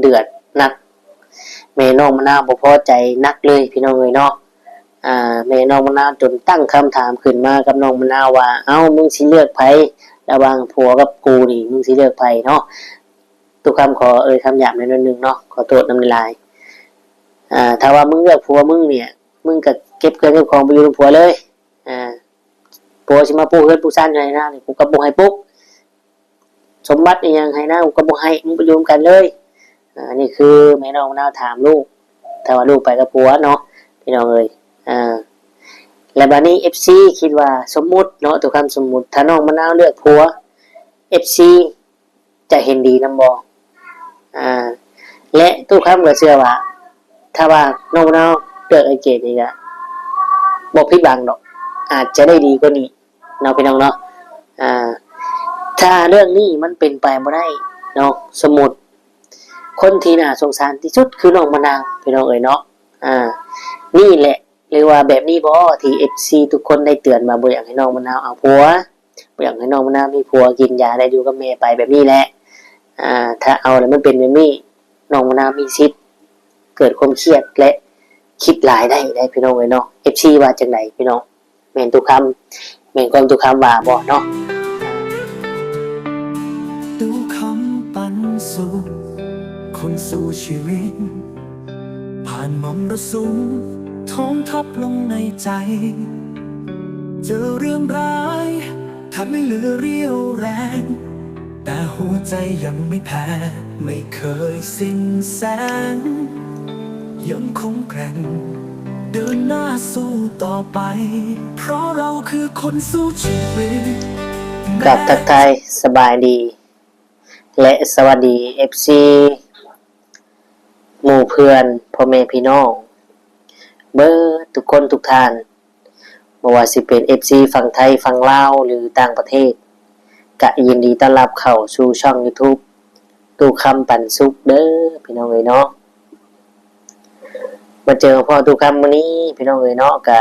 ເດືອດໜັກ ແມ່ນ້ອງມະນາວບໍ່ພໍໃຈໜັກເລີຍພີ່ນ້ອງເອີຍເນາະ. ອ່າ ແມ່ນ້ອງມະນາວຈົນຕັ້ງຄຳຖາມຂຶ້ນມາກັບນ້ອງມະນາວວ່າ ເອົ້າ ມຶງຊິເລືອກໃຜ ລະຫວ່າງຜົວກັບກູນີ້ ມຶງຊິເລືອກໃຜເນາະ? ຕຸຄຳຂໍເອີ່ຍຄຳຫຍາບໜ້ອຍໜຶ່ງເນາະ ຂໍໂທດນຳຫຼາຍໆ. ອ່າ ຖ້າວ່າມຶງເລືອກຜົວມຶງນີ້ ມຶງກະເກັບເຄື່ອງເກັບຂອງໄປຢູ່ນຳຜົວເລີຍ. ອ່າ ຜົວຊິມາປຸກເຮືອນປຸກຊານຢູ່ໃຫ້ນານີ້ ກູກະບໍ່ໃຫ້ປຸກ. ສົມບັດອີ່ຫຍັງໃຫ້ນາ ກູກະບໍ່ໃຫ້ ມຶງໄປຢູ່ນຳກັນເລີຍ. ອ່າ ນີ້ຄືແມ່ນ້ອງມະນາວຖາມລູກ ຖ້າວ່າລູກໄປກັບຜົວເນາະ ພີ່ນ້ອງເອີຍ. ອ່າ ແລະບາດນີ້ເອັຟຊີຄິດວ່າ ສົມມຸດເນາະ ຕຸຄຳສົມມຸດ ຖ້ານ້ອງມະນາວເລືອກຜົວ ເອັຟຊີ ຈະເຫັນດີນຳບໍ່? ອ່າ ແລະຕຸຄຳກໍເຊື່ອວ່າ ຖ້າວ່ານ້ອງນາວເລືອກອ້າຍເກດນີ້ກະບໍ່ຜິດຫວັງດອກ ອາດຈະໄດ້ດີກວ່ານີ້ເນາະ ພີ່ນ້ອງເນາະ. ອ່າ ຖ້າເລື່ອງນີ້ມັນເປັນໄປບໍ່ໄດ້ເນາະ ສົມມຸດຄົນທີ່ໜ້າສົງສານທີ່ສຸດຄືນ້ອງມະນາວ ພີ່ນ້ອງເອີຍເນາະ. ອ່າ ນີ້ແຫຼະ ຫຼືວ່າແບບນີ້ບໍ່ ທີ່ເອັຟຊີທຸກຄົນໄດ້ເຕືອນວ່າບໍ່ຢາກໃຫ້ນ້ອງມະນາວເອົາຜົວ ບໍ່ຢາກໃຫ້ນ້ອງມະນາວມີຜົວ ກິນຢາ ແລະຢູ່ກັບແມ່ໄປແບບນີ້ແຫຼະ. ອ່າ ຖ້າເອົາແລ້ວມັນເປັນແບບນີ້ ນ້ອງມະນາວມີສິດເກີດຄວາມຄຽດ ແລະຄິດຫຼາຍໄດ້ເດ້ ພີ່ນ້ອງເອີຍເນາະ. ເອັຟຊີວ່າຈັ່ງໃດພີ່ນ້ອງ? ແມ່ນຕຸຄຳ ແມ່ນຄວາມຕຸຄຳວ່າບໍ່ເນາະ? ຕຸຄຳປັນສຸກ ຄົນສູ້ຊີວິດ ຜ່ານມໍລະສຸມ ຖອງທັບລົງໃນໃຈ ເຈີເລື່ອງຮ້າຍ ແທບໄມ່ເຫຼືອຣຽວແຮງ ແຕ່ຫົວໃຈຍັງໄມ່ແພ້ ໄມ່ເຄີຍສິ້ນແສງ ຍັງຄົງແກວ່ງ ເດີນໜ້າສູ້ຕໍ່ໄປ ເພາະເຮົາຄືຄົນສູ້ຊີວິດ. ກາບທັກທາຍສະບາຍດີ ແລະ ສະຫວັດດີ ເອັຟຊີ ໝູ່ເພື່ອນ ພໍ່ແມ່ພີ່ນ້ອງ ເບິດທຸກຄົນທຸກທ່ານ ບໍ່ວ່າຊິເປັນເອັຟຊີຝັ່ງໄທ ຝັ່ງລາວ ຫຼືຕ່າງປະເທດ ກະຍິນດີຕ້ອນຮັບເຂົ້າສູ່ຊ່ອງຢູທູບ ຕຸຄຳປັນສຸກເດີ ພີ່ນ້ອງເອີຍເນາະ. ມາເຈີມາພໍ້ຕຸຄຳມື້ນີ້ ພີ່ນ້ອງເອີຍເນາະ ກະ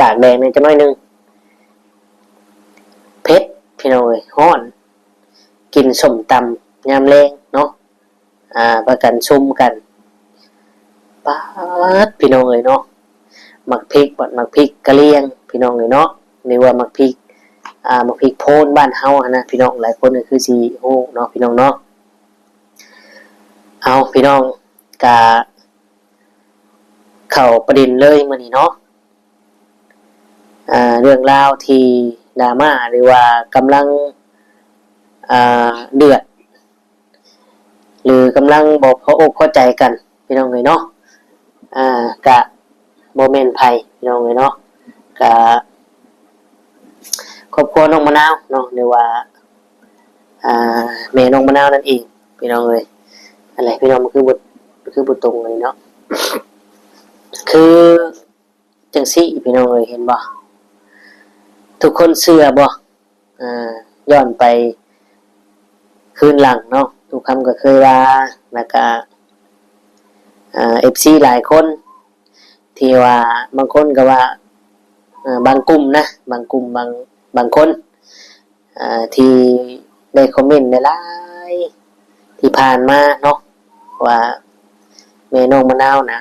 ຕາກແດດແດ່ຈັກໜ້ອຍໜຶ່ງ ເຜັດ ພີ່ນ້ອງເອີຍ ຮ້ອນ ກິນສົ້ມຕຳຍາມແລງເນາະ. ອ່າ ພາກັນຊຸມກັນ ປາດ ພີ່ນ້ອງເອີຍເນາະ ໝາກພິກ ໝາກພິກກະລຽງ ພີ່ນ້ອງເອີຍເນາະ ຫຼືວ່າໝາກພິກ ອ່າ ໝາກພິກໂພນບ້ານເຮົາຫັ້ນນະ ພີ່ນ້ອງ ຫຼາຍຄົນກໍຄືຊິຮູ້ເນາະ ພີ່ນ້ອງເນາະ. ເອົາ ພີ່ນ້ອງ ກະເຂົ້າປະເດັນເລີຍມື້ນີ້ເນາະ. ອ່າ ເລື່ອງລາວທີ່ດຣາມາ ຫຼືວ່າກຳລັງ ອ່າ ເດືອດ ຫຼືກຳລັງບໍ່ພໍອົກພໍໃຈກັນ ພີ່ນ້ອງເອີຍເນາະ. ອ່າ ກະບໍ່ແມ່ນໃຜ ພີ່ນ້ອງເອີຍເນາະ ກະຄອບຄົວນ້ອງມະນາວເນາະ ຫຼືວ່າ ອ່າ ແມ່ນ້ອງມະນາວນັ້ນເອງ ພີ່ນ້ອງເອີຍ. ອັນແຫຼະ ພີ່ນ້ອງ ມັນຄືບໍ່ ຄືບໍ່ຕົງເລີຍເນາະ ຄື ຈັ່ງຊີ້ ພີ່ນ້ອງເອີຍ ເຫັນບໍ່? ທຸກຄົນເຊື່ອບໍ່? ອ່າ ຍ້ອນໄປຄືນຫຼັງເນາະ ຕຸຄຳກໍເຄີຍວ່າ ແລ້ວກະ ອ່າ ເອັຟຊີຫຼາຍຄົນ ທີ່ວ່າ ບາງຄົນກໍວ່າ ເອີ ບາງກຸ່ມນະ ບາງກຸ່ມ ບາງ ບາງຄົນ ອ່າ ທີ່ໄດ້ຄອມເມັນຫຼາຍໆທີ່ຜ່ານມາເນາະ ວ່າແມ່ນ້ອງມະນາວນະ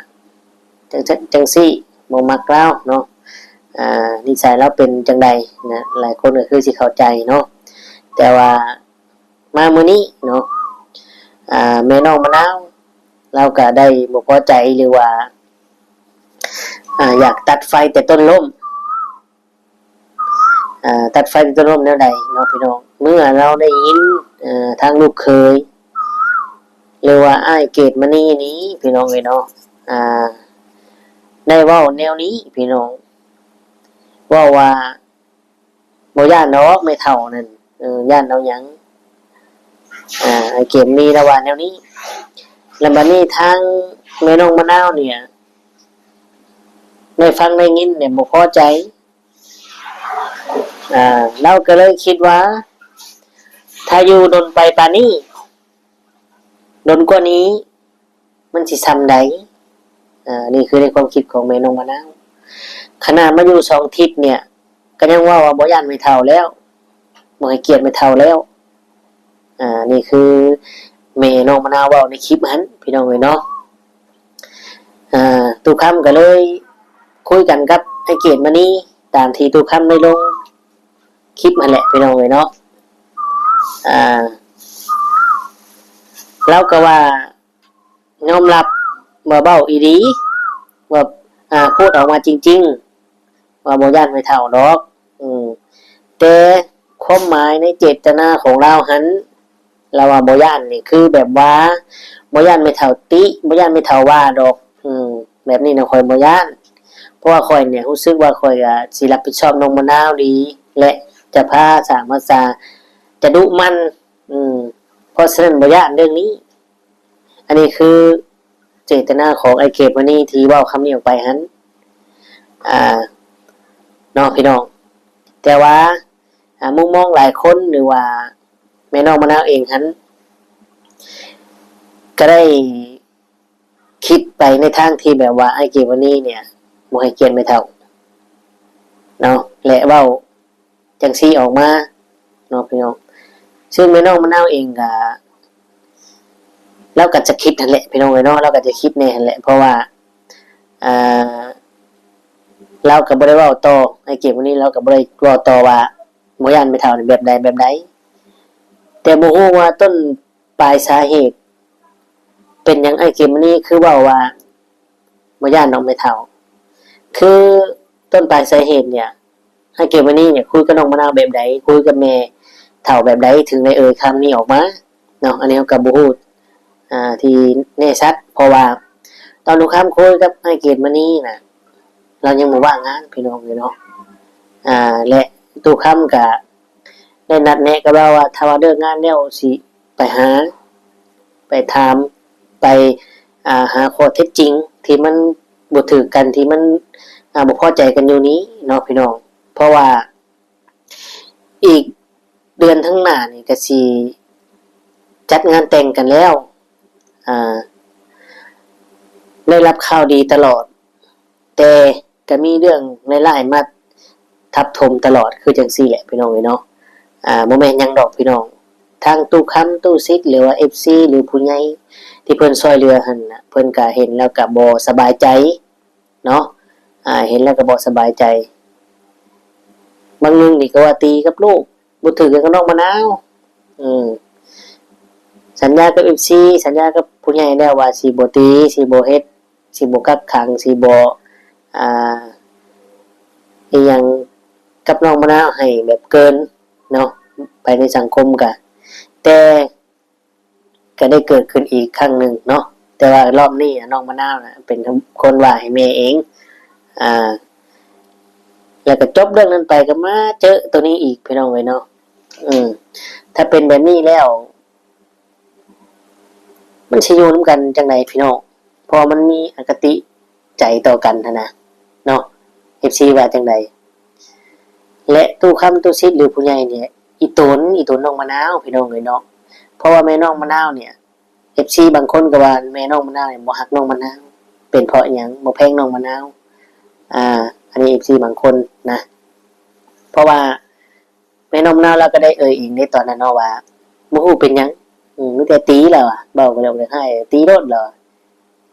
ຈັ່ງຊັ້ນຈັ່ງຊີ້ ບໍ່ມັກລາວເນາະ ອ່າ ນິໄສລາວເປັນຈັ່ງໃດນະ ຫຼາຍຄົນກໍຄືຊິເຂົ້າໃຈເນາະ. ແຕ່ວ່າມາມື້ນີ້ເນາະ ອ່າ ແມ່ນ້ອງມະນາວ ລາວກໍໄດ້ບໍ່ພໍໃຈ ຫຼືວ່າ ອ່າ ຢາກຕັດໄຟແຕ່ຕົ້ນລົມ ອ່າ ຕັດໄຟແຕ່ຕົ້ນລົມແນວໃດເນາະ ພີ່ນ້ອງ? ເມື່ອລາວໄດ້ຍິນ ເອີ ທາງລູກເຂີຍ ຫຼືວ່າອ້າຍເກດມະນີນີ້ ພີ່ນ້ອງເອີຍເນາະ ອ່າ ໄດ້ເວົ້າແນວນີ້ ພີ່ນ້ອງ ເວົ້າວ່າ ບໍ່ຢ້ານດອກແມ່ເຖົ້ານັ້ນ ເອີ ຢ້ານເອົາຫຍັງ ອ່າ ອ້າຍເກດມະນີລາວວ່າແນວນີ້. ແລ້ວບັດນີ້ທາງແມ່ນ້ອງມະນາວນີ້ ໄດ້ຟັງໄດ້ຍິນແລ້ວບໍ່ພໍໃຈ ອ່າ ລາວກໍເລີຍຄິດວ່າ ຖ້າຢູ່ດົນໄປປານນີ້ ດົນກວ່ານີ້ ມັນຊິຊ່ຳໃດ? ອ່າ ນີ້ຄືໃນຄວາມຄິດຂອງແມ່ນ້ອງມະນາວ ຂະໜາດມາຢູ່ສອງທິດເນີ້ຍ ກໍຍັງເວົ້າວ່າບໍ່ຢ້ານແມ່ເຖົ້າແລ້ວ ບໍ່ໃຫ້ກຽດແມ່ເຖົ້າແລ້ວ. ອ່າ ນີ້ຄື ແມ່ນ້ອງມະນາວເວົ້າໃນຄລິບຫັ້ນ ພີ່ນ້ອງເອີຍເນາະ. ອ່າ ຕູ້ຄຳກໍເລີຍຄຸຍກັນກັບອ້າຍເກດມະນີ ຕາມທີ່ຕູ້ຄຳໄດ້ລົງຄລິບຫັ້ນແຫຼະ ພີ່ນ້ອງເອີຍເນາະ. ອ່າ ລາວກໍວ່າຍອມຮັບວ່າເວົ້າອີ່ຫຼີ ວ່າ ອ່າ ໂພດອອກມາຈິງໆ ວ່າບໍ່ຢ້ານແມ່ເຖົ້າດອກ. ອືມ ແຕ່ຄວາມໝາຍໃນເຈດຕະນາຂອງລາວຫັ້ນ ລາວວ່າບໍ່ຢ້ານນີ້ ຄືແບບວ່າບໍ່ຢ້ານແມ່ເຖົ້າຕິ ບໍ່ຢ້ານແມ່ເຖົ້າວ່າດອກ. ອືມ ແບບນີ້ນະ ຂ້ອຍບໍ່ຢ້ານ ເພາະວ່າຂ້ອຍນີ້ຮູ້ສຶກວ່າຂ້ອຍກະຊິຮັບຜິດຊອບນ້ອງມະນາວດີ ແລະ ຈະພາສ້າງພາສາ ຈະດຸໝັ່ນ. ອືມ ເພາະສະນັ້ນບໍ່ຢ້ານເລື່ອງນີ້. ອັນນີ້ຄືເຈດຕະນາຂອງອ້າຍເກດມະນີທີ່ເວົ້າຄຳນີ້ອອກໄປຫັ້ນ ອ່າ ເນາະ ພີ່ນ້ອງ. ແຕ່ວ່າ ອ່າ ມຸມມອງຫຼາຍຄົນ ຫຼືວ່າແມ່ນ້ອງມະນາວເອງຫັ້ນ ກໍໄດ້ຄິດໄປໃນທາງທີ່ແບບວ່າ ອ້າຍເກດມະນີນີ້ບໍ່ໃຫ້ກຽດແມ່ເຖົ້າເນາະ ແລະ ເວົ້າຈັ່ງຊີ້ອອກມາເນາະ ພີ່ນ້ອງ. ຊຶ່ງແມ່ນ້ອງມະນາວເອງກໍ ລາວກໍຈະຄິດຫັ້ນແຫຼະ ພີ່ນ້ອງເອີຍເນາະ ລາວກໍຈະຄິດແນ່ຫັ້ນແຫຼະ ເພາະວ່າ ອ່າ ລາວກໍບໍ່ໄດ້ເວົ້າຕໍ່ ອ້າຍເກດມະນີ ລາວກໍບໍ່ໄດ້ເວົ້າຕໍ່ວ່າບໍ່ຢ້ານແມ່ເຖົ້ານີ້ແບບໃດແບບໃດ. ແຕ່ບໍ່ຮູ້ວ່າຕົ້ນປາຍສາເຫດເປັນຫຍັງ ອ້າຍເກດມະນີຄືເວົ້າວ່າບໍ່ຢ້ານດອກແມ່ເຖົ້າ. ຄືຕົ້ນປາຍສາເຫດເນຍ ອ້າຍເກດມະນີເນຍ ຄຸຍກັບນ້ອງມະນາວແບບໃດ ຄຸຍກັບແມ່ເຖົ້າແບບໃດ ເຖິງໄດ້ເອີ່ຍຄຳນີ້ອອກມາເນາະ. ອັນນີ້ເຮົາກໍບໍ່ຮູ້ ອ່າ ທີ່ແນ່ຊັດ ເພາະວ່າຕອນຕູ້ຄຳຄຸຍກັບອ້າຍເກດມະນີນະ ລາວຍັງບໍ່ວ່າງງານ ພີ່ນ້ອງເອີຍເນາະ. ອ່າ ແລະ ຕູ້ຄຳກະໄດ້ນັດແນະກັບລາວວ່າ ຖ້າວ່າເລີກງານແລ້ວຊິໄປຫາ ໄປຖາມ ໄປ ອ່າ ຫາຂໍ້ເທັດຈິງທີ່ມັນບໍ່ຖືກກັນ ທີ່ມັນ ອ່າ ບໍ່ພໍໃຈກັນຢູ່ນີ້ເນາະ ພີ່ນ້ອງ. ເພາະວ່າອີກເດືອນທາງໜ້ານີ້ກໍຊິຈັດງານແຕ່ງກັນແລ້ວ ອ່າ ໄດ້ຮັບຂ່າວດີຕະຫຼອດ ແຕ່ກໍມີເລື່ອງຮ້າຍໆມາທັບຖົມຕະຫຼອດ ຄືຈັ່ງຊີ້ແຫຼະ ພີ່ນ້ອງເອີຍເນາະ. ອ່າ ບໍ່ແມ່ນຫຍັງດອກ ພີ່ນ້ອງ ທັງຕູ້ຄຳ ຕູ້ສິດ ຫຼືວ່າເອັຟຊີ ຫຼືຜູ້ໃຫຍ່ທີ່ເພິ່ນຊ່ວຍເຫຼືອຫັ້ນນະ ເພິ່ນກໍເຫັນແລ້ວກໍບໍ່ສະບາຍໃຈເນາະ. ອ່າ ເຫັນແລ້ວກໍບໍ່ສະບາຍໃຈ ບາງໜຶ່ງນີ້ກໍວ່າຕີກັບລູກ ບໍ່ຖືກກັນກັບນ້ອງມະນາວ. ເອີ ສັນຍາກັບເອັຟຊີ ສັນຍາກັບຜູ້ໃຫຍ່ແລ້ວວ່າຊິບໍ່ຕີ ຊິບໍ່ເຮັດ ຊິບໍ່ກັກຂັງ ຊິບໍ່ ອ່າ ອີ່ຫຍັງກັບນ້ອງມະນາວໃຫ້ແບບເກີນເນາະ ໄປໃນສັງຄົມກະ ແຕ່ກະໄດ້ເກີດຂຶ້ນອີກຄັ້ງໜຶ່ງເນາະ. ແຕ່ວ່າລອບນີ້ນ້ອງມະນາວນະເປັນຄົນວ່າໃຫ້ແມ່ເອງ ອ່າ ແລ້ວກະຈົບເລື່ອງນັ້ນໄປ ກະມາເຈີໂຕນີ້ອີກ ພີ່ນ້ອງເອີຍເນາະ. ອືມ ຖ້າເປັນແບບນີ້ແລ້ວ ມັນຊິຢູ່ນຳກັນຈັ່ງໃດ ພີ່ນ້ອງ? ເພາະມັນມີອະຄະຕິໃຈຕໍ່ກັນຫັ້ນນະເນາະ ເອັຟຊີວ່າຈັ່ງໃດ? ແລະ ຕູ້ຄຳ ຕູ້ສິດ ຫຼືຜູ້ໃຫຍ່ນີ້ ອີ່ຕົນ ອີ່ຕົນນ້ອງມະນາວ ພີ່ນ້ອງເອີຍເນາະ. ເພາະວ່າແມ່ນ້ອງມະນາວນີ້ ເອັຟຊີບາງຄົນກໍວ່າແມ່ນ້ອງມະນາວນີ້ບໍ່ຮັກນ້ອງມະນາວ ເປັນເພາະຫຍັງ ບໍ່ແພງນ້ອງມະນາວ? ອ່າ ອັນນີ້ເອັຟຊີບາງຄົນນະ ເພາະວ່າ ແມ່ນ້ອງມະນາວລາວກໍໄດ້ເອີ່ຍເອງໃນຕອນນັ້ນເນາະວ່າ ບໍ່ຮູ້ເປັນຫຍັງ ອືມ ມີແຕ່ຕີລາວວ່າ ເວົ້າກໍແລ້ວກໍໃຫ້ຕີໂລດລາວວ່າ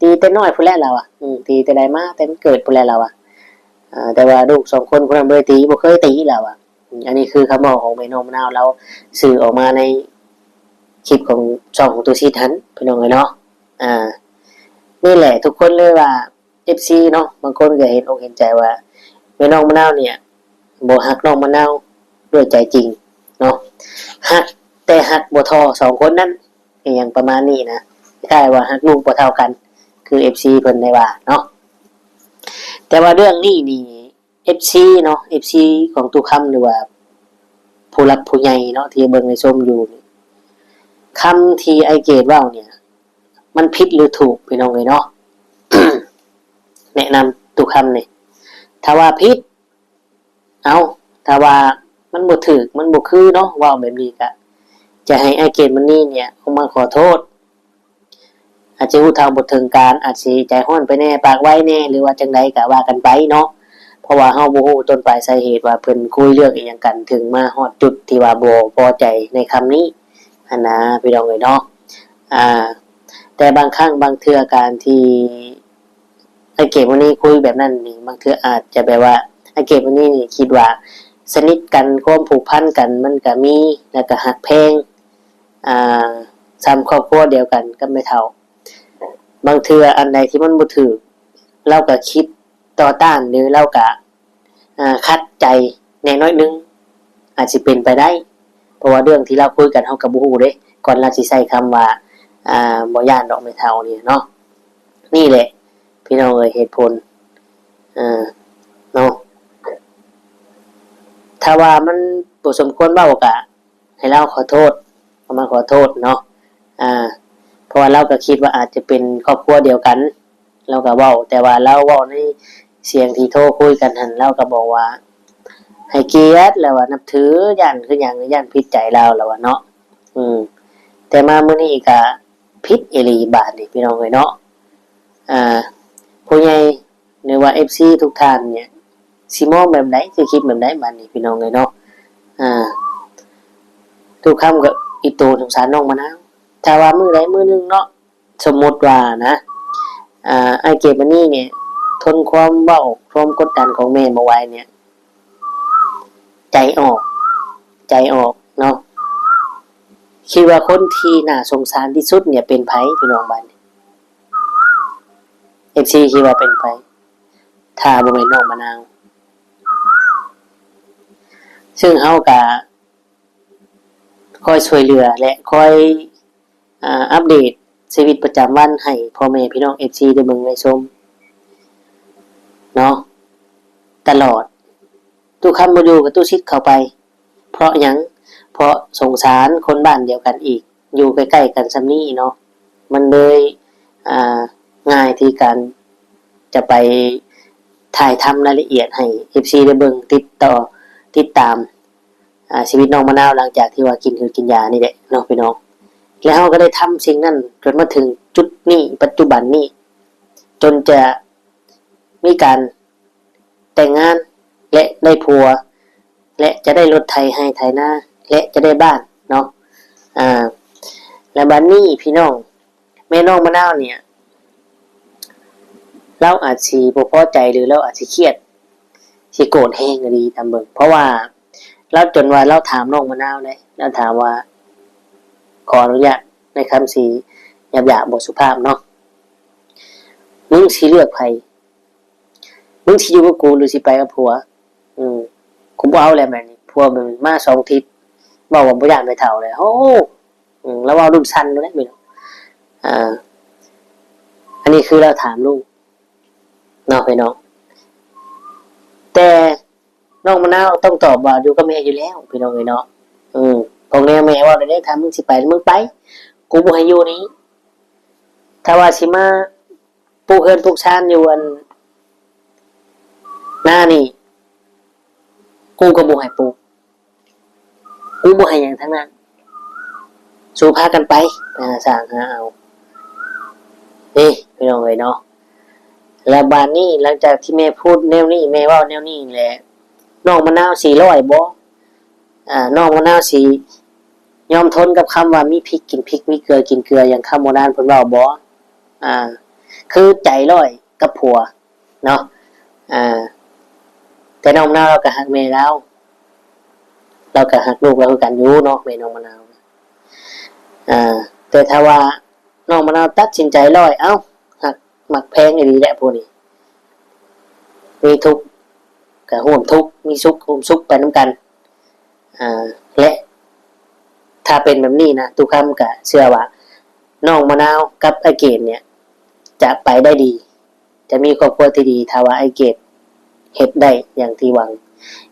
ຕີແຕ່ນ້ອຍພຸ້ນແຫຼະລາວວ່າ ອືມ ຕີແຕ່ໃດມາ ແຕ່ມັນເກີດພຸ້ນແຫຼະລາວວ່າ ອ່າ ແຕ່ວ່າລູກສອງຄົນຜູ້ນັ້ນບໍ່ໄດ້ຕີ ບໍ່ເຄີຍຕີລາວວ່າ. ອືມ ອັນນີ້ຄືຄຳເວົ້າຂອງແມ່ນ້ອງມະນາວລາວສື່ອອກມາໃນຄລິບຂອງຊ່ອງຂອງຕູ້ສິດຫັ້ນ ພີ່ນ້ອງເອີຍເນາະ. ອ່າ ນີ້ແຫຼະ ທຸກຄົນເລີຍວ່າ ເອັຟຊີເນາະ ບາງຄົນກໍເຫັນອົກເຫັນໃຈວ່າແມ່ນ້ອງມະນາວນີ້ບໍ່ຮັກນ້ອງມະນາວດ້ວຍໃຈຈິງເນາະ ຮັກແຕ່ຮັກບໍ່ທໍ່ສອງຄົນນັ້ນ ອີ່ຫຍັງປະມານນີ້ນະ ຄ້າຍໆວ່າຮັກລູກບໍ່ເທົ່າກັນ ຄືເອັຟຊີເພິ່ນໄດ້ວ່າເນາະ. ແຕ່ວ່າເລື່ອງນີ້ນີ້ ເອັຟຊີເນາະ ເອັຟຊີຂອງຕູ້ຄຳ ຫຼືວ່າຜູ້ຫຼັກຜູ້ໃຫຍ່ເນາະ ທີ່ເບິ່ງແລະຊົມຢູ່ນີ້ ຄຳທີ່ອ້າຍເກດເວົ້ານີ້ ມັນຜິດຫຼືຖືກ ພີ່ນ້ອງເອີຍເນາະ? ແນະນຳຕູ້ຄຳນີ້ ຖ້າວ່າຜິດ ເອົາ ຖ້າວ່າມັນບໍ່ຖືກ ມັນບໍ່ຄືເນາະ ເວົ້າແບບນີ້ກະ ຈະໃຫ້ອ້າຍເກດມະນີນີ້ອອກມາຂໍໂທດ ອາດຊິຮູ້ເທົ່າບໍ່ເຖິງການ ອາດຊິໃຈຮ້ອນໄປແດ່ ປາກໄວແດ່ ຫຼືວ່າຈັ່ງໃດກະວ່າກັນໄປເນາະ ເພາະວ່າເຮົາບໍ່ຮູ້ຕົ້ນປາຍສາເຫດວ່າເພິ່ນຄຸຍເລື່ອງອີ່ຫຍັງກັນ ເຖິງມາຮອດຈຸດທີ່ວ່າບໍ່ພໍໃຈໃນຄຳນີ້ຫັ້ນນາ ພີ່ນ້ອງເອີຍເນາະ. ອ່າ ແຕ່ບາງຄັ້ງບາງເທື່ອການທີ່ອ້າຍເກດມະນີຄຸຍແບບນັ້ນນີ້ ບາງເທື່ອອາດຈະແບບວ່າ ອ້າຍເກດມະນີນີ້ຄິດວ່າສະໜິດກັນ ຄວາມຜູກພັນກັນມັນກະມີ ແລ້ວກະຮັກແພງ ອ່າ ສ່ຳຄອບຄົວດຽວກັນກັບແມ່ເຖົ້າ. ບາງເທື່ອອັນໃດທີ່ມັນບໍ່ຖືກ ລາວກະຄິດຕໍ່ຕ້ານ ຫຼືລາວກະ ອ່າ ຂັດໃຈແດ່ໜ້ອຍໜຶ່ງ ອາດຊິເປັນໄປໄດ້ ເພາະວ່າເລື່ອງທີ່ລາວຄຸຍກັນເຮົາກໍບໍ່ຮູ້ເດ້ ກ່ອນລາວຊິໃຊ້ຄຳວ່າ ອ່າ ບໍ່ຢ້ານດອກແມ່ເຖົ້ານີ້ເນາະ. ນີ້ແຫຼະພີ່ນ້ອງເອີຍ ເຫດຜົນ ເອີ ເນາະ ຖ້າວ່າມັນບໍ່ສົມຄວນເວົ້າກໍໃຫ້ລາວຂໍໂທດ ເຂົ້າມາຂໍໂທດເນາະ ອ່າ ເພາະວ່າລາວກໍຄິດວ່າອາດຈະເປັນຄອບຄົວດຽວກັນ ລາວກໍເວົ້າ ແຕ່ວ່າລາວເວົ້າໃນສຽງທີ່ໂທຄຸຍກັນຫັ້ນ ລາວກໍບອກວ່າໃຫ້ກຽດ ລາວວ່ານັບຖື ຢ້ານຄືຫຍັງ ຢ້ານຜິດໃຈລາວ ລາວວ່າເນາະ ອືມ ແຕ່ມາມື້ນີ້ກໍຜິດອີ່ຫຼີບາດນີ້ພີ່ນ້ອງເອີຍເນາະ ອ່າ ຜູ້ໃຫຍ່ ຫຼືວ່າເອັຟຊີທຸກທ່ານນີ້ ຊິມອງແບບໃດ ຊິຄິດແບບໃດບາດນີ້ພີ່ນ້ອງເອີຍເນາະ ອ່າ ທຸກຄຳກໍອີ່ໂຕສົງສານນ້ອງມະນາວ ຖ້າວ່າມື້ໃດມື້ໜຶ່ງເນາະ ສົມມຸດວ່ານະ ອ່າ ອ້າຍເກດມະນີນີ້ທົນຄວາມເວົ້າ ຄວາມກົດດັນຂອງແມ່ບໍ່ໄຫວນີ້ ໃຈອອກ ໃຈອອກເນາະ ຄິດວ່າຄົນທີ່ໜ້າສົງສານທີ່ສຸດນີ້ເປັນໃຜພີ່ນ້ອງບາດນີ້ ເອັຟຊີຄິດວ່າເປັນໃຜ ຖ້າບໍ່ແມ່ນນ້ອງມະນາວ ຊຶ່ງເຮົາກະຄອຍຊ່ວຍເຫຼືອ ແລະ ຄອຍ ອ່າ ອັບເດດຊີວິດປະຈຳວັນໃຫ້ພໍ່ແມ່ພີ່ນ້ອງເອັຟຊີໄດ້ເບິ່ງໄດ້ຊົມເນາະ ຕະຫຼອດ ຕູ້ຄຳບໍ່ຢູ່ກໍຕູ້ສິດເຂົ້າໄປ ເພາະຫຍັງ? ເພາະສົງສານຄົນບ້ານດຽວກັນອີກ ຢູ່ໃກ້ໆກັນສ່ຳນີ້ເນາະ ມັນເລີຍ ອ່າ ງ່າຍທີ່ການຈະໄປຖ່າຍທຳລາຍລະອຽດໃຫ້ເອັຟຊີໄດ້ເບິ່ງ ຕິດຕໍ່ ຕິດຕາມ ອ່າ ຊີວິດນ້ອງມະນາວຫຼັງຈາກທີ່ວ່າກິນຢາກິນຢານີ້ແຫຼະເນາະພີ່ນ້ອງ ແລະ ເຮົາກໍໄດ້ທຳສິ່ງນັ້ນຈົນມາເຖິງຈຸດນີ້ ປັດຈຸບັນນີ້ ຈົນຈະມີການແຕ່ງງານ ແລະ ໄດ້ຜົວ ແລະ ຈະໄດ້ລົດໄຖໄຮ່ໄຖນາ ແລະ ຈະໄດ້ບ້ານເນາະ ອ່າ ແລະ ບາດນີ້ພີ່ນ້ອງ ແມ່ນ້ອງມະນາວນີ້ ລາວອາດຊິບໍ່ພໍໃຈ ຫຼື ລາວອາດຊິຄຽດ ຊິໂກດແຮງອີ່ຫຼີ ຕາມເບິ່ງ ເພາະວ່າລາວຈົນວ່າລາວຖາມນ້ອງມະນາວເດ້ ລາວຖາມວ່າ ຂໍອະນຸຍາດໃນຄຳທີ່ຫຍາບໆ ບໍ່ສຸພາບເນາະ ມຶງຊິເລືອກໃຜ? ມຶງຊິຢູ່ກັບກູ ຫຼື ຊິໄປກັບຜົວ? ອືມ ກູບໍ່ເອົາແລ້ວແບບນີ້ ຜົວມັນມາສອງທິດ ເວົ້າວ່າບໍ່ຢ້ານແມ່ເຖົ້າແລ້ວ ໂອ້ ອືມ ລາວເວົ້າລຸ້ນສັ່ນເລີຍແບບນີ້ ອ່າ ອັນນີ້ຄືລາວຖາມລູກເນາະພີ່ນ້ອງ ແຕ່ນ້ອງມະນາວຕ້ອງຕອບວ່າຢູ່ກັບແມ່ຢູ່ແລ້ວ ພີ່ນ້ອງເອີຍເນາະ ອືມ ຂອງແນວແມ່ເວົ້າແລ້ວເດ້ ຖ້າມຶງຊິໄປ ມຶງໄປ ກູບໍ່ໃຫ້ຢູ່ນີ້ ຖ້າວ່າຊິມາ ປູກເຮືອນປູກຊານຢູ່ອັນນານີ້ ກູກໍບໍ່ໃຫ້ປູກ ກູບໍ່ໃຫ້ຫຍັງທັງນັ້ນ ສູພາກັນໄປ ໄປຫາສ້າງຫາເອົາ ເອີ ພີ່ນ້ອງເອີຍເນາະ ແລ້ວບາດນີ້ ຫຼັງຈາກທີ່ແມ່ພູດແນວນີ້ ແມ່ເວົ້າແນວນີ້ແຫຼະ ນ້ອງມະນາວຊິຮ້ອຍບໍ່? ອ່າ ນ້ອງມະນາວຊິຍອມທົນກັບຄຳວ່າມີພິກກິນພິກ ມີເກືອກິນເກືອ ຢ່າງຄຳໂບລານເພິ່ນເວົ້າບໍ່? ອ່າ ຄືໃຈຮ້ອຍກັບຜົວເນາະ ອ່າ ແຕ່ນ້ອງມະນາວລາວກໍຮັກແມ່ລາວ ລາວກໍຮັກລູກລາວຄືກັນຢູ່ເນາະ ແມ່ນ້ອງມະນາວ ອ່າ ແຕ່ຖ້າວ່ານ້ອງມະນາວຕັດສິນໃຈຮ້ອຍ ເອົ້າ ຮັກມັກແພງອີ່ຫຼີແຫຼະຜູ້ນີ້ ມີທຸກກໍຮ່ວມທຸກ ມີສຸກຮ່ວມສຸກໄປນຳກັນ ອ່າ ແລະ ຖ້າເປັນແບບນີ້ນະ ຕຸຄຳກະເຊື່ອວ່ານ້ອງມະນາວກັບອ້າຍເກດເນຍ ຈະໄປໄດ້ດີ ຈະມີຄອບຄົວທີ່ດີ ຖ້າວ່າອ້າຍເກດເຮັດໄດ້ຢ່າງທີ່ຫວັງ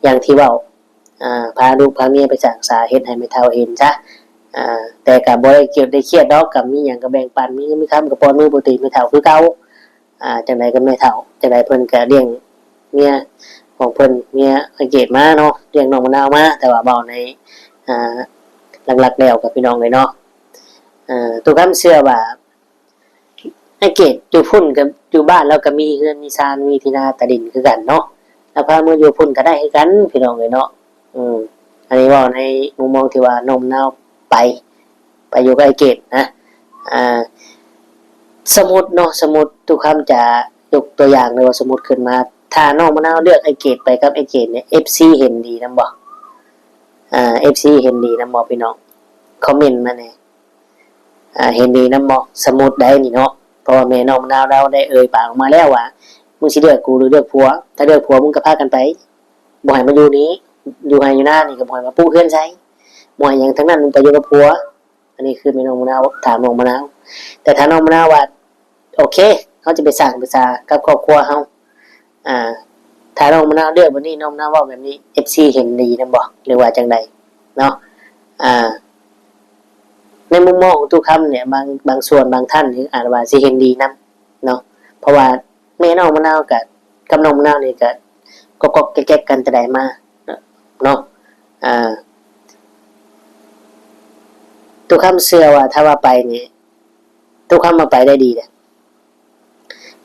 ຢ່າງທີ່ເວົ້າ ອ່າ ພາລູກພາເມຍໄປສ້າງສາ ເຮັດໃຫ້ແມ່ເຖົ້າເຫັນຊະ ອ່າ ແຕ່ກະບໍ່ໄດ້ເກັບໄດ້ຄຽດດອກ ກະມີຫຍັງກະແບ່ງປັນ ມີເງິນມີຄຳກະປ້ອນມືປົກກະຕິແມ່ເຖົ້າຄືເກົ່າ ອ່າ ຈັ່ງໃດກໍແມ່ເຖົ້າ ຈັ່ງໃດເພິ່ນກໍລ້ຽງເມຍຂອງເພິ່ນ ເມຍອ້າຍເກດມາເນາະ ລ້ຽງນ້ອງມະນາວມາ ແຕ່ວ່າເວົ້າໃນ ອ່າ ຫຼັກໆແລ້ວກໍພີ່ນ້ອງເອີຍເນາະ ອ່າ ຕຸຄຳເຊື່ອວ່າ ອ້າຍເກດຢູ່ພຸ້ນກໍຢູ່ບ້ານລາວກໍມີເຮືອນມີຊານ ມີທີ່ນາຕາດິນຄືກັນເນາະ ລາວພາເມືອຢູ່ພຸ້ນກໍໄດ້ຄືກັນ ພີ່ນ້ອງເອີຍເນາະ ອືມ ອັນນີ້ເວົ້າໃນມຸມມອງທີ່ວ່ານ້ອງມະນາວໄປ ໄປຢູ່ກັບອ້າຍເກດນະ ອ່າ ສົມມຸດເນາະ ສົມມຸດ ຕຸຄຳຈະຍົກຕົວຢ່າງ ຫຼືວ່າສົມມຸດຂຶ້ນມາ ຖ້ານ້ອງມະນາວເລືອກອ້າຍເກດໄປກັບອ້າຍເກດນີ້ ເອັຟຊີເຫັນດີນຳບໍ່? ອ່າ ເອັຟຊີເຫັນດີນຳບໍ່ພີ່ນ້ອງ? ຄອມເມັນມາແດ່. ອ່າ ເຫັນດີນຳບໍ່? ສົມມຸດໄດ໋ນີ້ເນາະ ເພາະວ່າແມ່ນ້ອງມະນາວລາວໄດ້ເອີ່ຍປາກອອກມາແລ້ວວ່າ ມຶງຊິເລືອກກູ ຫຼືເລືອກຜົວ? ຖ້າເລືອກຜົວ ມຶງກໍພາກັນໄປ ບໍ່ໃຫ້ມາຢູ່ນີ້ ຢູ່ໄຮ່ຢູ່ນານີ້ ກໍບໍ່ໃຫ້ມາປຸກເຮືອນໃສ່ ບໍ່ໃຫ້ຫຍັງທັງນັ້ນ ມຶງໄປຢູ່ກັບຜົວ. ອັນນີ້ຄືແມ່ນ້ອງມະນາວ ຖາມນ້ອງມະນາວ. ແຕ່ຖ້ານ້ອງມະນາວວ່າ ໂອເຄ ເຮົາຈະໄປສ້າງປະຊາກັບຄອບຄົວເຮົາ ອ່າ ຖ້ານ້ອງມະນາວເລືອກແບບນີ້ ນ້ອງມະນາວເວົ້າແບບນີ້ ເອັຟຊີເຫັນດີນຳບໍ່ ຫຼືວ່າຈັ່ງໃດເນາະ? ອ່າ ໃນມຸມມອງຂອງຕຸຄຳນີ້ ບາງ ບາງສ່ວນບາງທ່ານນີ້ອາດວ່າຊິເຫັນດີນຳເນາະ ເພາະວ່າແມ່ນ້ອງມະນາວກະ ກັບນ້ອງມະນາວນີ້ກະກອກໆແກກໆກັນແຕ່ໃດມາເນາະ. ອ່າ ຕຸຄຳເຊື່ອວ່າຖ້າວ່າໄປນີ້ ຕຸຄຳວ່າໄປໄດ້ດີເດ້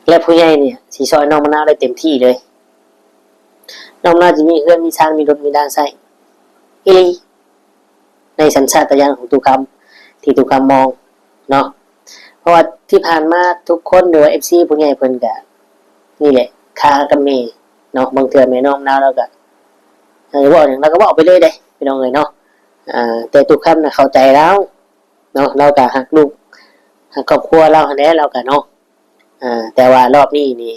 ແລະຜູ້ໃຫຍ່ນີ້ຊິຊ່ອຍນ້ອງມະນາວໄດ້ເຕັມທີ່ເລີຍ. ນ້ອງມະນາວຈະມີເຮືອນມີຊານ ມີລົດມີລາໃຊ້ອີ່ຫຼີ ໃນສັນຊາດຕະຍານຂອງຕຸຄຳ ທີ່ຕຸຄຳມອງເນາະ. ເພາະວ່າທີ່ຜ່ານມາທຸກຄົນ ຫຼືວ່າເອັຟຊີຜູ້ໃຫຍ່ເພິ່ນກະນີ້ແຫຼະ ຄາກັບແມ່ເນາະ. ບາງເທື່ອແມ່ນ້ອງມະນາວລາວກະ ເອີ ເວົ້າຫຍັງລາວກະເວົ້າໄປເລີຍເດ້ ພີ່ນ້ອງເອີຍເນາະ. ອ່າ ແຕ່ຕຸຄຳນະເຂົ້າໃຈລາວເນາະ ລາວກະຮັກລູກຮັກຄອບຄົວລາວຫັ້ນແຫຼະ ລາວກະເນາະ. ອ່າ ແຕ່ວ່າລອບນີ້ນີ້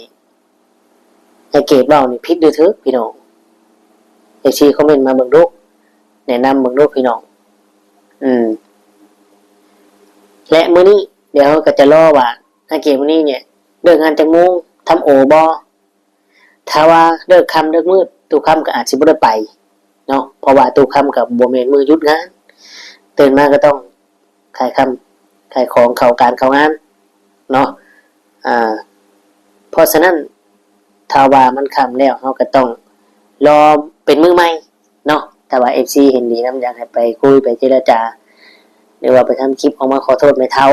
ອ້າຍເກດເວົ້ານີ້ຜິດຫຼືຖືກພີ່ນ້ອງ? ເອັຟຊີຄອມເມັນມາເບິ່ງດູ ແນະນຳເບິ່ງດູພີ່ນ້ອງ. ອືມ ແລະມື້ນີ້ດຽວເຮົາກໍຈະລໍວ່າ ອ້າຍເກດມື້ນີ້ນີ້ເລີກງານຈັກໂມງ ທຳໂອບໍ່? ຖ້າວ່າເລີກຄ່ຳເລີກມືດ ຕຸຄຳກໍອາດຊິບໍ່ໄດ້ໄປເນາະ ເພາະວ່າຕຸຄຳກໍບໍ່ແມ່ນມື້ຢຸດງານ ຕື່ນມາກໍຕ້ອງ ຂາຍຄຳ ຂາຍຂອງ ເຂົ້າການເຂົ້າງານເນາະ. ອ່າ ເພາະສະນັ້ນ ຖ້າວ່າມັນຄ່ຳແລ້ວ ເຮົາກໍຕ້ອງລໍເປັນມື້ໃໝ່ເນາະ. ຖ້າວ່າເອັຟຊີເຫັນດີນຳ ຢາກໃຫ້ໄປຄຸຍ ໄປເຈລະຈາ ຫຼືວ່າໄປທຳຄລິບອອກມາຂໍໂທດແມ່ເຖົ້າ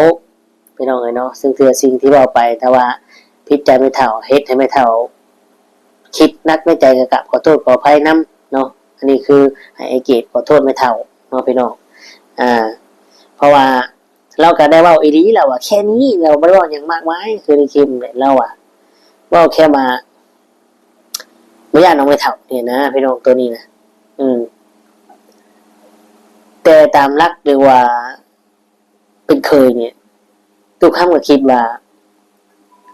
ພີ່ນ້ອງເອີຍເນາະ. ຊຶ່ງເທື່ອສິ່ງທີ່ເວົ້າໄປ ຖ້າວ່າຜິດໃຈແມ່ເຖົ້າ ເຮັດໃຫ້ແມ່ເຖົ້າຄິດໜັກໃນໃຈ ກໍກາບຂໍໂທດຂໍອະໄພນຳເນາະ. ອັນນີ້ຄືໃຫ້ອ້າຍເກດຂໍໂທດແມ່ເຖົ້າເນາະ ພີ່ນ້ອງ. ອ່າ ເພາະວ່າ ລາວກໍໄດ້ເວົ້າອີ່ຫຼີ ລາວວ່າແຄ່ນີ້ ລາວບໍ່ໄດ້ເວົ້າຫຍັງມາກມາຍ ຄືໃນຄລິບແຫຼະ ລາວວ່າ ເວົ້າແຄ່ວ່າບໍ່ຢ້ານດອກແມ່ເຖົ້ານີ້ນະ ພີ່ນ້ອງ ໂຕນີ້ນະ. ອືມ ແຕ່ຕາມຫຼັກ ຫຼືວ່າເປັນເຄີຍນີ້ ຕຸຄຳກໍຄິດວ່າ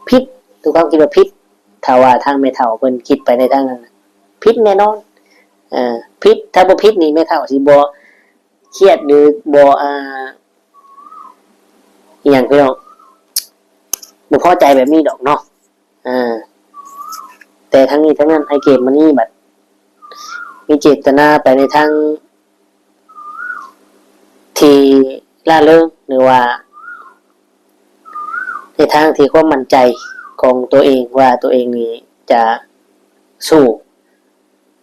ຜິດ ຕຸຄຳຄິດວ່າຜິດ. ຖ້າວ່າທາງແມ່ເຖົ້າເພິ່ນຄິດໄປໃນທາງນັ້ນ ຜິດແນ່ນອນ. ເອີ ຜິດ ຖ້າບໍ່ຜິດນີ້ ແມ່ເຖົ້າຊິບໍ່ຄຽດ ຫຼືບໍ່ ອ່າ ອີ່ຫຍັງພີ່ນ້ອງ ບໍ່ພໍໃຈແບບນີ້ດອກເນາະ. ອ່າ ແຕ່ທັງນີ້ທັງນັ້ນ ອ້າຍເກດມະນີບັດມີເຈດຕະນາໄປໃນທາງທີ່ລ່າເລີງ ຫຼືວ່າໃນທາງທີ່ຄວາມໝັ້ນໃຈຂອງຕົວເອງວ່າຕົວເອງນີ້ຈະສູ້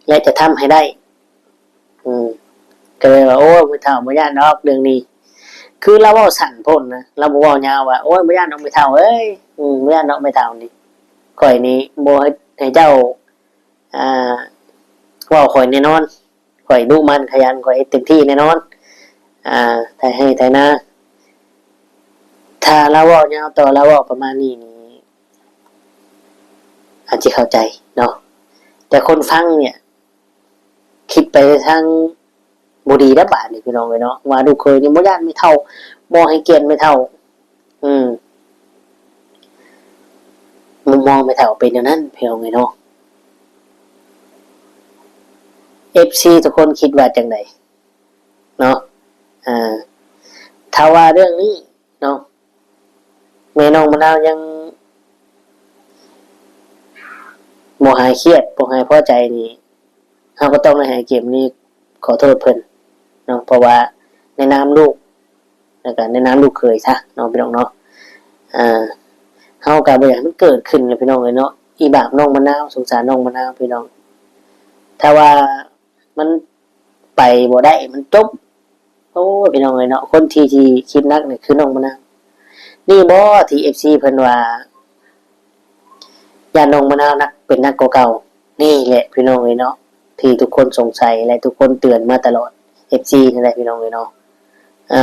ແລະ ຈະທຳໃຫ້ໄດ້. ອືມ ກໍເລີຍວ່າ ໂອ້ຍ ແມ່ເຖົ້າບໍ່ຢ້ານດອກເລື່ອງນີ້. ຄືລາວເວົ້າສັ້ນໂພດນະ ລາວບໍ່ເວົ້າຍາວວ່າ ໂອ້ຍ ບໍ່ຢ້ານດອກແມ່ເຖົ້າເອີຍ ອືມ ບໍ່ຢ້ານດອກແມ່ເຖົ້ານີ້ ຂ້ອຍນີ້ບໍ່ໃຫ້ ໃຫ້ເຈົ້າ ອ່າ ເວົ້າຂ້ອຍແນ່ນອນ. ຂ້ອຍດຸໝັ່ນຂະຫຍັນ ຂ້ອຍເຮັດເຕັມທີ່ແນ່ນອນ ອ່າ ໄຖໄຮ່ໄຖນາ. ຖ້າລາວເວົ້າຍາວຕໍ່ ລາວເວົ້າປະມານນີ້ນີ້ ອາດຊິເຂົ້າໃຈເນາະ ແຕ່ຄົນຟັງນີ້ ຄິດໄປໃນທາງບໍ່ດີແລ້ວບາດນີ້ ພີ່ນ້ອງເອີຍເນາະ ວ່າລູກເຂີຍນີ້ບໍ່ຢ້ານແມ່ເຖົ້າ ບໍ່ໃຫ້ກຽດແມ່ເຖົ້າ. ອືມ ມຸມມອງແມ່ເຖົ້າເປັນແນວນັ້ນ ພີ່ນ້ອງເອີຍເນາະ. ເອັຟຊີທຸກຄົນຄິດວ່າຈັ່ງໃດເນາະ? ອ່າ ຖ້າວ່າເລື່ອງນີ້ເນາະ ແມ່ນ້ອງມະນາວຍັງບໍ່ຫາຍຄຽດ ບໍ່ຫາຍພໍໃຈນີ້ ເຮົາກໍຕ້ອງໄດ້ໃຫ້ເກມນີ້ຂໍໂທດເພິ່ນເນາະ ເພາະວ່າໃນນາມລູກ ແລ້ວກໍໃນນາມລູກເຂີຍຊະເນາະ ພີ່ນ້ອງເນາະ. ອ່າ ເຮົາກໍບໍ່ຢາກໃຫ້ມັນເກີດຂຶ້ນແຫຼະ ພີ່ນ້ອງເອີຍເນາະ. ອີບາບນ້ອງມະນາວ ສົງສານນ້ອງມະນາວ ພີ່ນ້ອງ. ຖ້າວ່າມັນໄປບໍ່ໄດ້ ມັນຈົບ ໂອ້ຍ ພີ່ນ້ອງເອີຍເນາະ ຄົນທີ່ ທີ່ຄິດໜັກນີ້ຄືນ້ອງມະນາວ. ນີ້ບໍ່ທີ່ເອັຟຊີເພິ່ນວ່າ ຢ້ານນ້ອງມະນາວໜັກ ເປັນໜັກກວ່າເກົ່າ. ນີ້ແຫຼະ ພີ່ນ້ອງເອີຍເນາະ ທີ່ທຸກຄົນສົງໄສ ແລະ ທຸກຄົນເຕືອນມາຕະຫຼອດ ເອັຟຊີ ນັ້ນແຫຼະ ພີ່ນ້ອງເອີຍເນາະ. ເ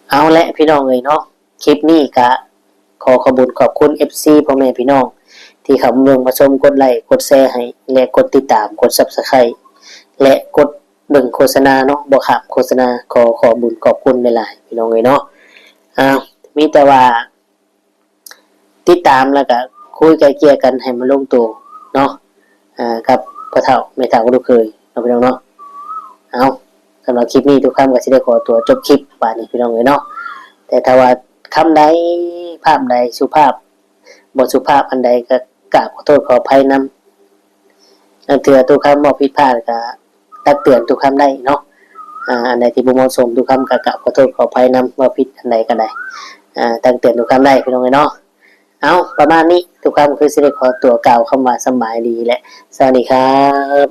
ອີ ເອົາແຫຼະພີ່ນ້ອງເອີຍເນາະ, ຄລິບນີ້ກະຂໍຂອບບຸນຂອບຄຸນ ເອັຟຊີ ພໍ່ແມ່ພີ່ນ້ອງ ທີ່ເຂົ້າມາເບິ່ງມາຊົມ, ກົດໄລກົດແຊໃຫ້ ແລະ ກົດຕິດຕາມ ກົດ Subscribe ແລະ ກົດເບິ່ງໂຄສະນາເນາະ, ບໍ່ຂ້າມໂຄສະນາ. ຂໍຂອບບຸນຂອບຄຸນຫຼາຍໆ ພີ່ນ້ອງເອີຍເນາະ. ອ້າວ ມີແຕ່ວ່າ ຕິດຕາມ ແລ້ວກະຄຸຍໄກ່ເກ່ຍກັນໃຫ້ມັນລົງໂຕເນາະ, ອາ ກັບພໍ່ເຖົ້າແມ່ເຖົ້າລູກເຂີຍເນາະ ພີ່ນ້ອງເນາະ. ເອົາ ສຳລັບຄລິບນີ້ ຕຸຄຳກໍຊິໄດ້ຂໍຕົວຈົບຄລິບບາດນີ້ ພີ່ນ້ອງເອີຍເນາະ. ແຕ່ຖ້າວ່າຄຳໃດ ພາບໃດສຸພາບ ບໍ່ສຸພາບອັນໃດ ກໍກາບຂໍໂທດຂໍອະໄພນຳ. ລາງເທື່ອຕຸຄຳເວົ້າຜິດພາດກໍຕັກເຕືອນຕຸຄຳໄດ້ເນາະ. ອາ ອັນໃດທີ່ບໍ່ເໝາະສົມ ຕຸຄຳກໍກາບຂໍໂທດຂໍອະໄພນຳ, ເວົ້າຜິດອັນໃດກໍໄດ້ ອາ ຕັກເຕືອນຕຸຄຳໄດ້ ພີ່ນ້ອງເອີຍເນາະ. ເອົາ ປະມານນີ້ ຕຸຄຳຄືຊິໄດ້ຂໍຕົວກ່າວຄຳວ່າສະບາຍດີ ແລະ ສະຫວັດດີຄັບ.